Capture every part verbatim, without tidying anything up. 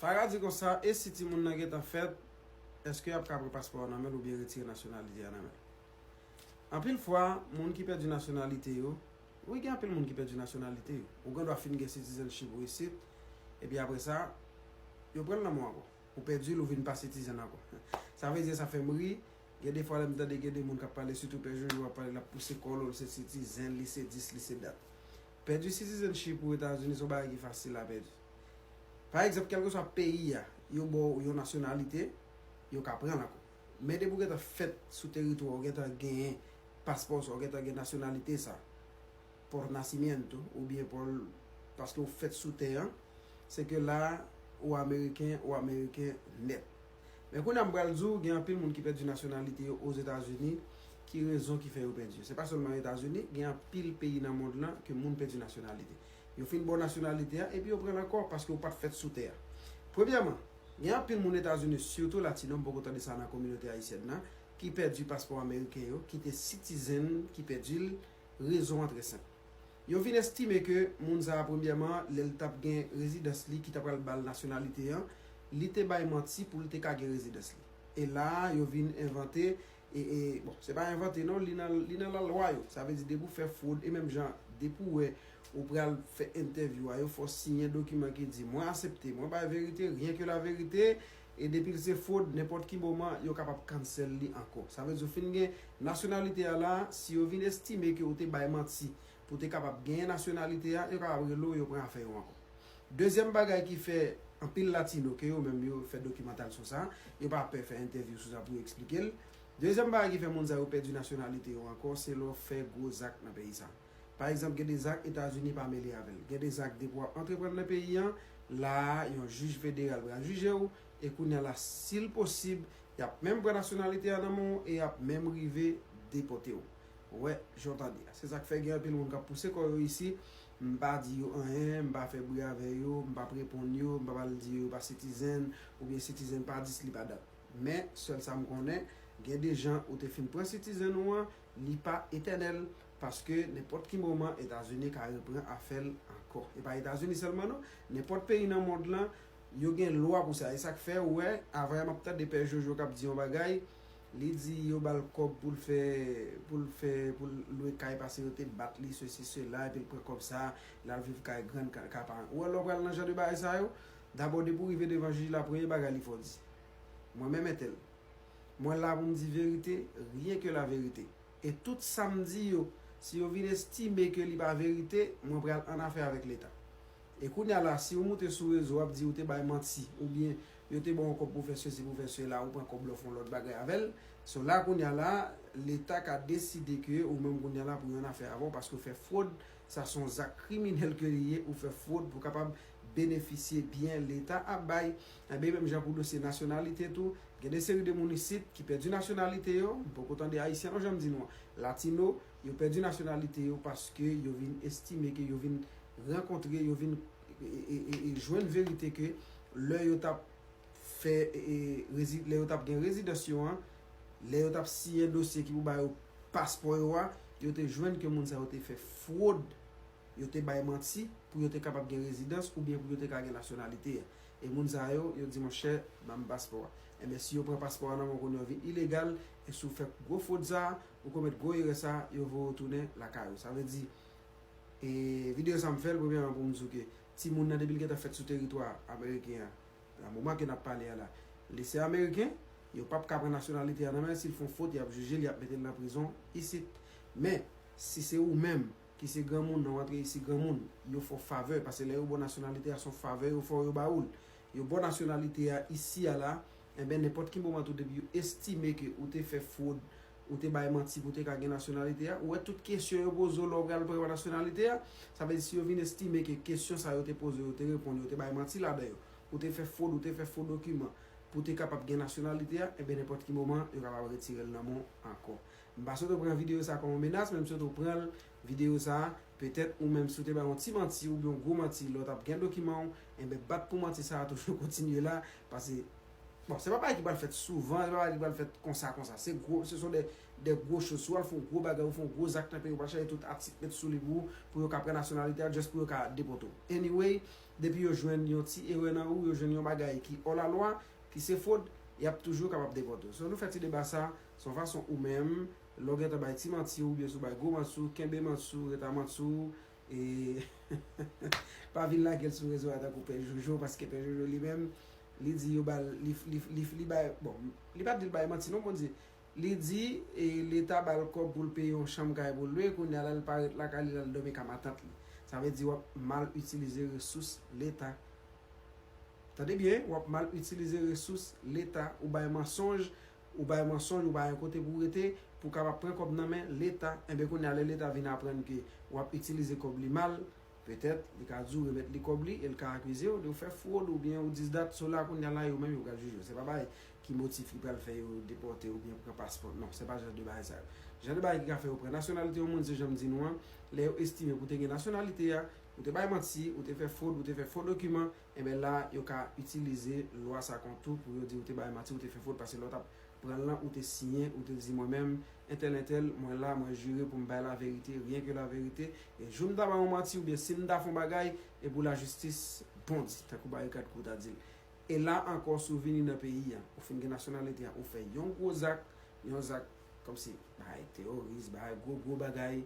Farah di konsa, e si timoun nan gentan fèt, èske y ap ka pran paspò a nan men l oubyen retire nasyonalite a nan men l? Anpil fwa, moun ki pèdi nasyonalite yo, wi, gen anpil moun ki pèdi nasyonalite yo. Ou gen dwa fin gen citizenship ou isit, epi apre sa, yo pran l nan men w ankò. Ou pèdi l, ou vin pa citizen ankò. Sa vle di, sa fè m ri, gen de fwa lè m tande gen de moun k ap pale, sitou Pè Jojo ap pale, l ap pouse kò l, se citizen, li se dis, li se dat. Pèdi citizenship ou Etazini se yon bagay ki fasil a pèdi. Pa egzanp, kèlkeswa peyi a, yo ba w yon nasyonalite, yo ka pran l ankò. Men depi w gentan fèt sou teritwa, w gentan genyen paspò sa, w gentan gen nasyonalite sa, por nacimiento, oubyen por, paske w fèt sou tè an, se ke la, ou ameriken, ou ameriken nèt. Men kounye a m pral di w, gen anpil moun ki pèdi nasyonalite yo Ozetazini, ki rezon ki fè yo pèdi yo. Se pa sèlman Etazini, gen anpil peyi nan mond lan ke moun pèdi nasyonalite. Yo fin ba w nasyonalite a, epi yo pran l ankò paske w pa t fèt sou tè a. Premyèman, gen anpil moun Etazini, sitou latino, m poko tande sa nan kominote ayisyèn nan, ki pèdi paspò ameriken yo, ki te citizen, ki pèdi l, rezon an trè senp. Yo vin estime ke moun sa a, premyèman, lè l t ap gen rezidans li ki ta pral ba l nasyonalite an, li te bay manti pou l te ka gen rezidans li. E la a, yo vin envante, e, e, bon, se pa envante non, li nan, li nan lalwa yo. Sa vle di, depi w fè fwod, e menm jan, depi w wè ou pral fè entèvyou a, yo fè w siyen dokiman ki di, mwen aksepte, mwen bay verite, rien que la vérité, e depi l se fwod, nenpòt ki moman, yo kapab cancel li ankò. Sa vle di, ou fin gen nasyonalite a la, si yo vin estime ke ou te bay manti, pou w te kapab genyen nasyonalite a, yo kapab rele w, yo pran afè yo ankò. Dezyèm bagay ki fè anpil latino ke yo menm yo fè dokimantal sou sa, yo pa pè fè entèvyou sou sa pou yo eksplike l. Dezyèm bagay ki fè moun sa yo pèdi nasyonalite yo ankò, se lè w fè gwo zak nan peyi sa. Pa egzanp, gen de zak Etazini pa mele avè l. Gen de zak depi w ap antreprann nan peyi an, la a, yon jij federal pral jije w, e kounye a la, si l posib, y ap menm pran nasyonalite a nan men w e y ap menm rive depòte w. Wè, jan w tande a. Se sa k fè gen anpil moun k ap pouse kò yo isi. M pa di yo anyen, m pa fè bri avè yo, m p ap reponn yo, m p ap al di yo yo pa citizen, oubyen citizen pa dis li pa dat. Men, sèl sa m konnen, gen de jan ou te fin pran citizen ou an, li pa etènèl, paske nenpòt ki moman Etazini ka repran afè l ankò. E pa Etazini sèlman non, nenpòt peyi nan mond lan, yo gen lwa pou sa. E sa k fè, ou wè, avanyè m ap tande Pè Jojo k ap di yon bagay, li di yo ba l kòb pou l fè, pou l fè, pou l lwe kay, paske yo te bat li, sesi, sela, epi l pran kòb sa, l al viv kay grann, kay, kay paran. Ou wè, lè w pral nan jan de bagay sa yo, dabò, depi w rive devan jij la, premye bagay li fè w di, mwen menm entèl, mwen la pou m di verite, rien que la vérité. E tout sa m di yo, si yo vin estime ke li pa verite, mwen pral an afè avèk Leta. E kounye a la, si w moute sou rezo, w ap di ou te bay manti, oubyen yo te ba w yon kòb pou fè sesi, pou fè sela, ou pran kòb la, w fè yon lòt bagay avè l. So la, kounye a la, Leta ka deside ke ou menm kounye a la pou yo an afè avè w, paske w fè fwod, sa se yon zak kriminèl ke li ye, ou fè fwod pou kapab benefisye byen Leta ap bay. Enben, menm jan pou dosye nasyonalite tou, gen de seri de moun isit ki pèdi nasyonalite yo, m poko tande ayisyen non, jan m di nou an, latino, yo pèdi nasyonalite yo paske yo vin estime ke yo vin rankontre, yo vin e, e, e, e jwenn verite ke lè yo t ap fè, e, e, rezi-, lè yo t ap gen rezidans yo an, lè yo t ap siyen dosye ki pou ba yo paspò yo a, yo te jwenn ke moun sa yo te fè fwod, yo te bay manti pou yo te kapab gen rezidans oubyen pou yo te ka gen nasyonalite a. E moun sa yo, yo di, monchè, ban m paspò a. Enben, si yo pran paspò a nan men w, kounye a w vin ilegal, e si w fè gwo fwod sa a, ou komèt gwo erè sa a, yo voye w tounen lakay ou. Sa vle di, e videyo sa a m fè l, premyèman, pou m di w ke timoun nan, depi l gentan fèt sou teritwa ameriken an, nan moman ke n ap pale a la, li se ameriken, yo p ap ka pran nasyonalite a nan men l, si l fè yon fwot, y ap jije l, y ap mete l nan prizon isit. Men, si se ou menm, ki se granmoun, nan w antre isi granmoun, yo fè w favè, paske lè yo ba w nasyonalite a, se yon favè yo fè w, yo ba ou l. Yo ba w nasyonalite a isi a la, enben, nenpòt ki moman tou, depi yo estime ke ou te fè fwod, ou te bay manti pou te ka gen nasyonalite a, ou wè tout kesyon yo poze w lè w pral pran nasyonalite a, sa vle di si yo vin estime ke kesyon sa yo te poze w, yo te reponn, yo te bay manti ladan yo, ou te fè fwod, ou te fè fo dokiman pou te kapab gen nasyonalite a, enben, nenpòt ki moman, yo kapab retire l nan men w ankò. M pa sot pran videyo sa kòm yon menas, men m sot pran l, videyo sa, petèt ou menm si w te bay yon ti manti oubyen yon gwo manti lè w t ap gen dokiman w, enben, bat pou manti sa a toujou kontinye la, paske Bon, se pa bagay ki pral fèt souvan, se pa bagay ki pral fèt konsa, konsa. Se gwo, se son de, de gwo choz. Si w al fè yon gwo bagay, ou fè yon gwo zak nan peyi, ou pral chache tout atik met sou li pou, pou yo ka pran nasyonalite a, just pou yo ka depòte w. Anyway, depi yo jwenn yon ti erè nan ou, yo jwenn yon bagay ki hors la loi, ki se fwod, y ap toujou kapab depòte w. So, nou fè ti deba sa, se yon fason ou menm, lè w gentan bay ti manti w, oubyen si w bay gwo manti w, kenbe manti w, rete a manti w, e pa vin lage l sou rezo a tankou Pè Jojo, paske Pè Jojo li menm, li di yo ba l, li, li, li, li bay, bon, li pa t di l bay manti non, Bondye. Li di, e, Leta ba l kòb pou l peye yon chanm kay pou l lwe, kounye a la, l parèt lakay li, l al dòmi ka matant li. Sa vle di w ap mal itilize resous Leta. Tande byen, w ap mal itilize resous Leta, ou bay mansonj, ou bay mansonj, ou bay yon kote pou w rete, pou w kapab pran kòb nan men Leta. Enben, kounye a, lè Leta vin aprann ke w ap itilize kòb li mal, petèt, li ka di w remèt li kòb li, e l ka akize w de w fè fwod oubyen ou dis dat. So la, kounye a la, yo menm, yo pral jije w. Se pa bagay ki motif ki pral fè yo depòte w oubyen pran paspò. Non, se pa jan de bagay sa yo. Jan de bagay ki ka fè yo pran nasyonalite yon moun, se jan m di nou an, lè yo estime pou w te gen nasyonalite a, ou te bay manti, ou te fè fwod, ou te fè fo dokiman, enben la, yo ka itilize lwa sa kont ou pou yo di ou te bay manti, ou te fè fwod, paske lè w t ap pran l lan, ou te siyen, ou te di mwen menm, entèl, entèl, mwen la, mwen jire pou m bay laverite, ryen ke laverite, e jou m ta bay yon manti, oubyen si m ta fè yon bagay, e pou lajistis bondi, tankou Barikad Crew ta di l. E la ankò, si w vini nan peyi a, ou fin gen nasyonalite a, ou fè yon gwo zak, yon zak kòmsi bagay teworis, bagay gwo, gwo bagay,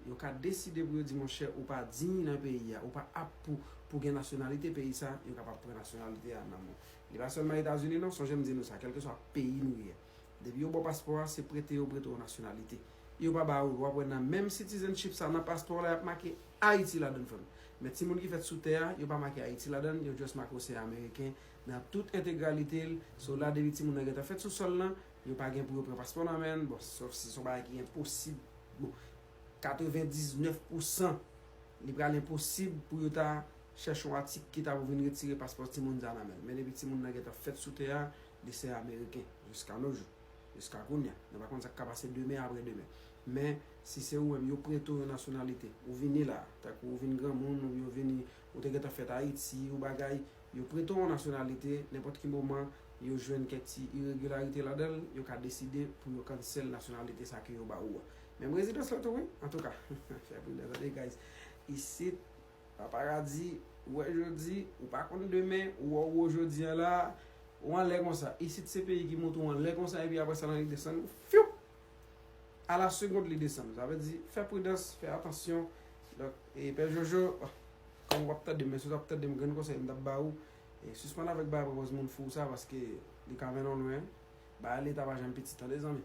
yo ka deside pou yo di, monchè, ou pa diy nan peyi a, ou pa ap pou, pou gen nasyonalite peyi sa, yo kapab pran nasyonalite a nan men w. Li pa sèlman Etazini non, sonje m di nou sa, kèlkeswa peyi nou ye. Depi yo ba w paspò a, se prete yo prete w nasyonalite. Yo pa ba w, w ap wè nan menm citizenship sa, nan paspò la, y ap make Ayiti ladann, frè m. Men timoun ki fèt sou tè a, yo pa make Ayiti ladann, yo just make w se Ameriken nan tout entegralite l. So la, depi timoun nan gentan fèt sou sòl lan, yo pa gen pou yo pran paspò nan men l. Bon, sòf si se yon bagay ki enposib. Bon, katrevendiznèf pousan, li pral enposib pou yo ta chèche yon atik ki ta pou vin retire paspò timoun sa nan men l. Men depi timoun nan gentan fèt sou tè a, li se Ameriken, jiska no jou. Jiska kounye a. Nou pa konn sa k ka pase demen, apre demen. Men, si se ou menm, yo prete w yon nasyonalite. Ou vini la, tankou ou vin granmoun, oubyen ou vini, ou te gentan fèt Ayiti, ou bagay, yo prete w yon nasyonalite, nenpòt ki moman, yo jwenn kèk ti iregilarite ladan l, yo ka deside pou yo cancel nasyonalite sa ke yo ba ou a. Menm rezidans lan tou, wi. Antouka, fè pridans, tande, guys. Isit, Paparazzi, ou wè jodi, ou pa konn demen, ou wè ou jodi a la, ou anlè konsa. Isit se peyi ki monte w anlè konsa, epi apre sa, l annik desann ou, fyoup! A la segond, li desann. Sa vle di, fè pridans, fè atansyon. Donk, e Pè Jojo, oh, kòm w ap tande m, men si w t ap tande m, grenn konsèy m t ap ba ou, e sispann avèk bagay pwopòz moun fou sa, paske li ka mennen w lwen. Bagay Leta pa janm piti, tande, zanmi.